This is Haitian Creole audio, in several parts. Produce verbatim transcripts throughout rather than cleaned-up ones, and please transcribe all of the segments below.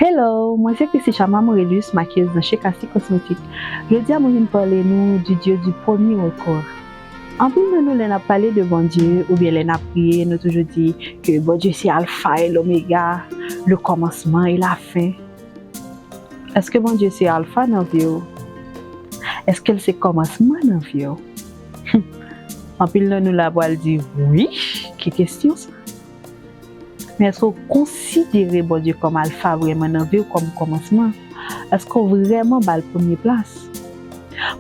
Hello, mwen se Christy Chama Morelus, makiyèz nan Chez Cassie Cosmetics. Jodi a mwen vin pale nou du Dieu du premier recours. Anpil nan nou, lè n ap pale de Bondye oubyen lè n ap priye, nou toujou di ke Bondye se alfa e lomega, le commencement et la fin. Èske Bondye se alfa nan vi w? Èske l se kòmansman nan vi w? Anpil nan nou la pral di, wi, ki kesyon sa? Men èske w konsidere Bondye kòm alfa vrèman nan vi w, kòm kòmansman? Èske w vrèman ba l premye plas?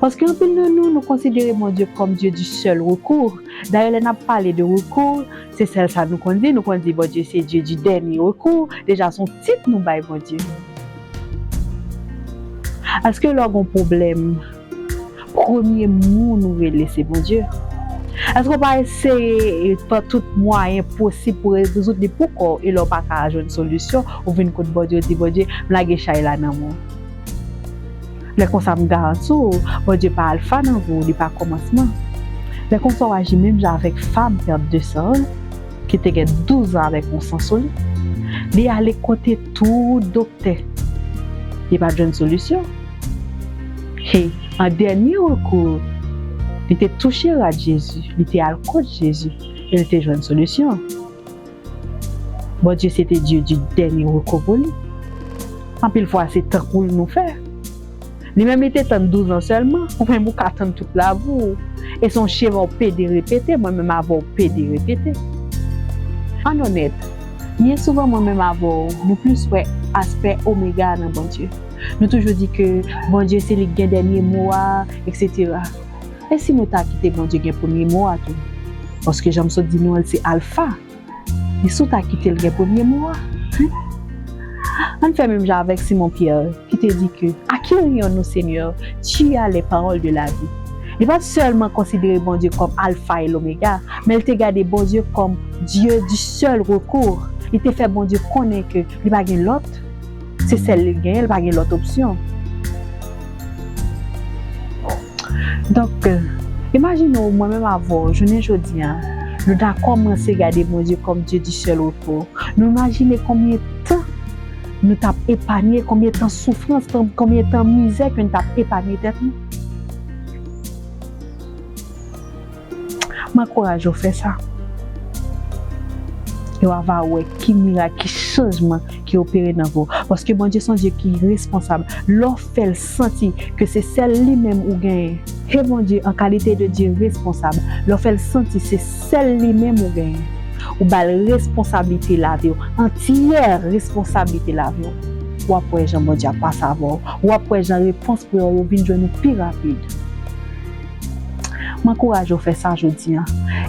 Paske anpil nan nou, nou konsidere Bondye kòm Dieu du seul recours. Dayè, lè n ap pale de recours, se sèl sa nou konn di. Nou konn di Bondye se Dieu du dernier recours. Deja, se yon tit nou bay Bondye. Èske lè w gen yon pwoblèm, premye moun ou rele se Bondye? Èske w pa eseye pa tout mwayen posib pou rezoud li pou kò w, e lè w pa ka jwenn solisyon, ou vin kot Bondye, ou di, Bondye, m lage chay la nan men w. Lè konsa, m garanti w, Bondye pa alfa nan vi w, li pa kòmansman. Lè konsa, w aji menm jan avèk fam pèd de san an, ki te gen douz an avèk yon san sou li. Li ale kote tout doktè, li pa t jwenn solisyon. E, an dènye rekou, li te touche rad Jezi, li te al kot Jezi, e li te jwenn solisyon. Bondye se te Dieu du dernier recours pou li. Anpil fwa, se tankou l nou fè. Li menm, li te tann douz an sèlman, ou menm ou ka tann tout lavi w. E se yon chema w pede repete, mwen menm avè w pede repete. Ann onèt, byen souvan mwen menm avè w, nou plis wè aspè omega a nan Bondye. Nou toujou di ke Bondye se li k gen dènye mo a, etsetera. E si nou ta kite Bondye gen premye mo a tou? Paske jan m sot di nou an, l se alfa. E si w ta kite l gen premye mo a? Hen? Ann fè menm jan avèk Simon Pyè, ki te di ke, acquérons en nous, Seigneur, tu as les paroles de la vie. Li pa t sèlman konsidere Bondye kòm alfa e lomega, men l te gade Bondye kòm Dieu du seul recours. Li te fè Bondye konnen ke li pa gen lòt, se sèl li genyen, li pa gen lòt opsyon. Donk, imajine w, mwen menm avè w, jounen jodi a, nou ta kòmanse gade Bondye kòm Dieu du seul recours. Nou imajine konbyen tan nou t ap epanye, konbyen tan soufrans, tan, konbyen tan mizè ke nou t ap epanye tèt nou. M ankouraje w fè sa. E w ava wè ki mirak, ki chanjman ki opere nan vi w. Paske Bondye se yon Dye ki responsab. Lè w fè l santi ke se sèl li menm ou genyen. E Bondye, an kalite de Dye responsab, lè w fè l santi se sèl li menm ou genyen, ou ba l responsablite lavi w, antyè responsablite lavi w, w ap wè jan Bondye ap pase avè w. W ap wè jan repons priyè w yo vin jwenn ou pi rapid. M ankouraje w fè sa jodi a.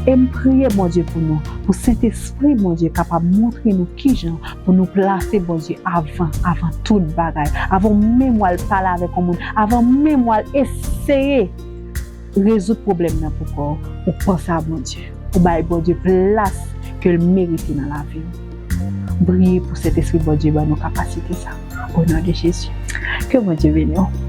E m priye Bondye pou nou, pou Sentespri Bondye kapab montre nou kijan pou nou plase Bondye avan, avan tout bagay. Avan menm w al pale avèk yon moun, avan menm w al eseye rezoud pwoblèm nan pou kò w, ou panse a Bondye. Ou bay Bondye plas ke l merite nan lavi w. M priye pou Sentespri Bondye ban nou kapasite sa. O non de Jezi. Ke Bondye beni w.